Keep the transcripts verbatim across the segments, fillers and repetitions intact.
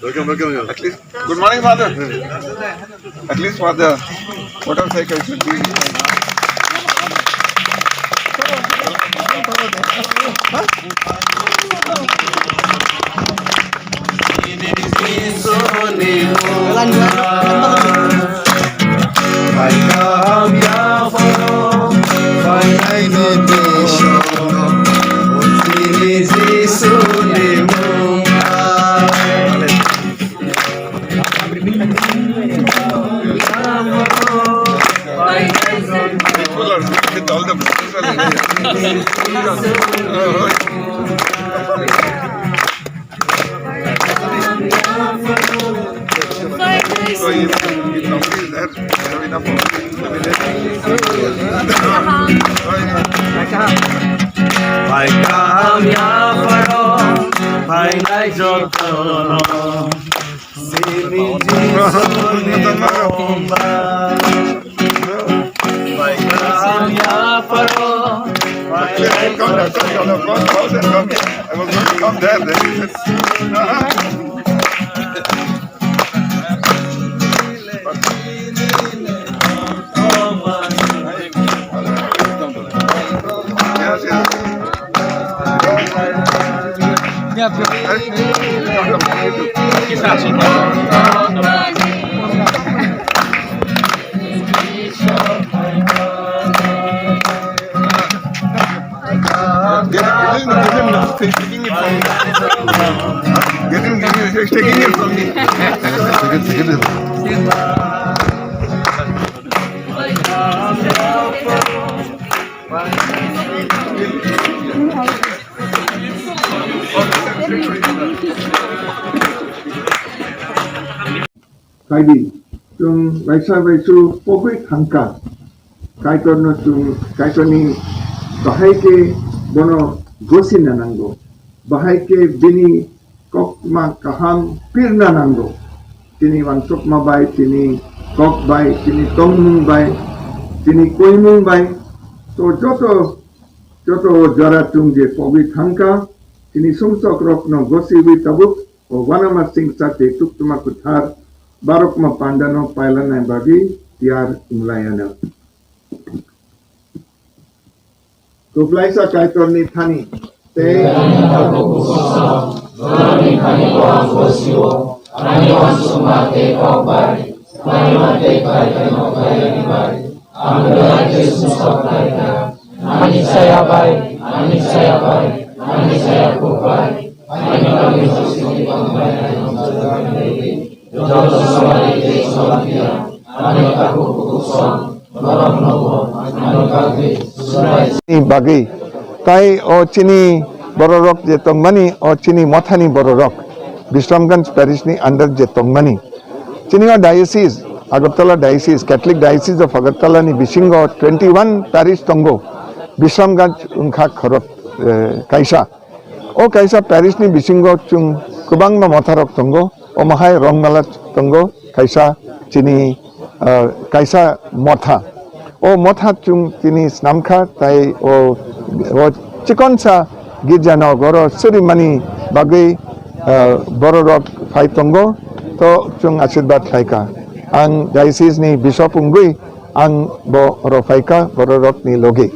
Welcome, welcome, welcome. At least, good morning, Father. At least, Father, motorcycle should be. Pai kaham ya pharo, phainai jotono. Simi Jisu ni mungba. Pai kaham ya pharo, phainai jotono. Come there, come there. I was going to come there, there is a Get him, get him now. He's taking it from me. Get him, get him. He's taking it from me. Second, second. Kaidi, chwng laisa bai su pogwi thangkha. Kaitorno chwng, Kaitorni bahai khe bono gosina nango. Bahai khe bini koktma kaham pirna nango. Chini wansokma bai, chini kok bai, chini tongmung bai, chini koimung bai. To joto, joto jora chwng je pogwi thangkha, chini sumsok rokno gosiwi tabuk o uanama singsa tei tuktuma kwthar barokma pandano pailanai bagwi tiyar wnglaiyano. Kwplaisa Kaitorni thani tei Ani saya bai, ani saya bai, ani saya kuk bai, ani bagwi joto samari tei samari ya, ani takhuk bukhuk song, norok nobo ani bagwi subai. Ni bagwi, tai o chini bororok je tongmani, o chini mothani bororok, Bisramganj parish ni under je tongmani, chini o diocese, Agartala diocese, Catholic Diocese of Agartala ni bisingo twenty one parish tongo, Bisramganj wngkha khorok, eh, kaisa. O kaisa parish ni bisingo chwng kwbangma motharok tongo, omo hai Rongmala tongo, kaisa chini, ah, kaisa motha. O motha chwng tini snamkha, tai o, o chikonsa girja no goro surimani bagwi, ah, bororok phai tongo, to chwng ashirbad khlaikha. Ang diocese ni bishop wngwi ang bo oro phaikha bororokni logi.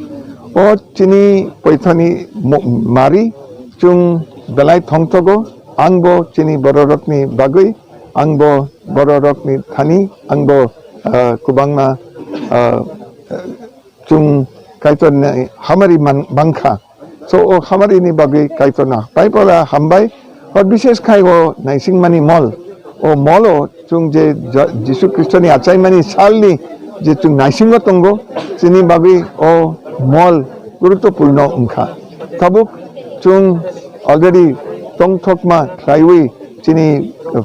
O chini poithani mo-, mari chwng belai thongthogo, ang bo chini bororokni bagwi, ang bo bororokni thani, ang bo, ah, kwbangma, ah, chwng Kaitorni hamari man-, mankha. So, o hamari ni bagwi Kaitorno pai pora hambai. Hor bishesh khai o naisingmani mol. O mol o chwng je Jo-, Jisu Khristo ni achaimani salni je chwng naisingo tongo, chini bagwi o mol guruttopurno wngkha. Tabuk chwng already tongthokma khlaiwi chini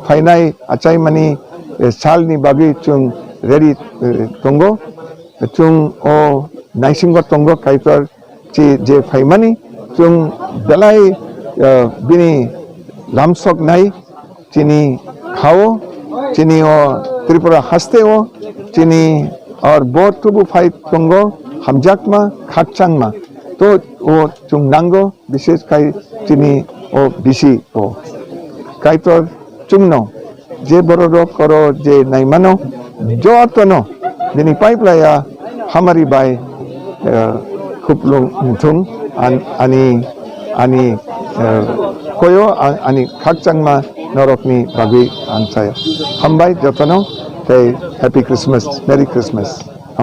phainai achaimani, eh, salni bagwi chwng ready, eh, tongo. Chwng o naisingo tongo Kaitor chi je phaimani chwng belai, eh, bini lamsok nai chini khao, chini o Tripura haste o chini or bo tubu phai tongo hamjakma khakchangma to o chwng nango. Bishes khai chini o bisi o Kaitor chwngno je bororok oro je naimano jotono bini paiplaya hamari bai, eh, khuplung wngthung an-, ani, ani, eh, koyo a-, ani khakchangma norokni bagwi ang sayo. Hambai jotono tei Happy Christmas, Merry Christmas.